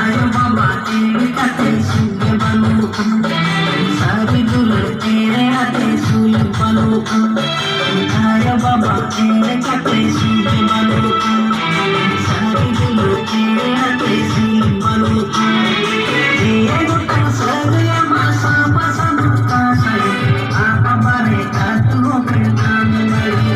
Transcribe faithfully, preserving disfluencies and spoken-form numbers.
ᱟᱭᱳ ᱵᱟᱵᱟ ᱮᱲᱮ ᱠᱟᱛᱮ ᱥᱩᱠ ᱜᱮ ᱵᱟᱹᱱᱩᱜᱼᱟ᱾ ᱥᱟᱹᱨᱤ ᱫᱩᱞᱟᱹᱲ ᱮᱲᱮ ᱟᱛᱮ ᱥᱩᱞᱩᱠ ᱵᱟᱹᱱᱩᱜᱼᱟ᱾ ᱟᱭᱳ ᱵᱟᱵᱟ ᱮᱲᱮ ᱠᱟᱛᱮ ᱥᱩᱠ ᱜᱮ ᱵᱟᱹᱱᱩᱜᱼᱟ᱾ ᱥᱟᱹᱨᱤ ᱫᱩᱞᱟᱹᱲ ᱮᱲᱮ ᱟᱛᱮ ᱥᱩᱞᱩᱠ ᱵᱟᱹᱱᱩᱜᱼᱟ᱾ ᱮᱭᱟᱭ ᱜᱚᱴᱟᱝ ᱥᱟᱹᱜᱟᱹᱭ ᱟᱢᱟᱜ ᱥᱟᱵᱟ ᱥᱟᱹᱜᱩᱱ ᱠᱟᱥᱟᱭ᱾ ᱟᱢ ᱵᱟᱵᱟ ᱨᱮ ᱟᱹᱛᱩ ᱦᱚᱸ ᱯᱮᱲᱟᱢ ᱵᱟᱹᱲᱤᱡ᱾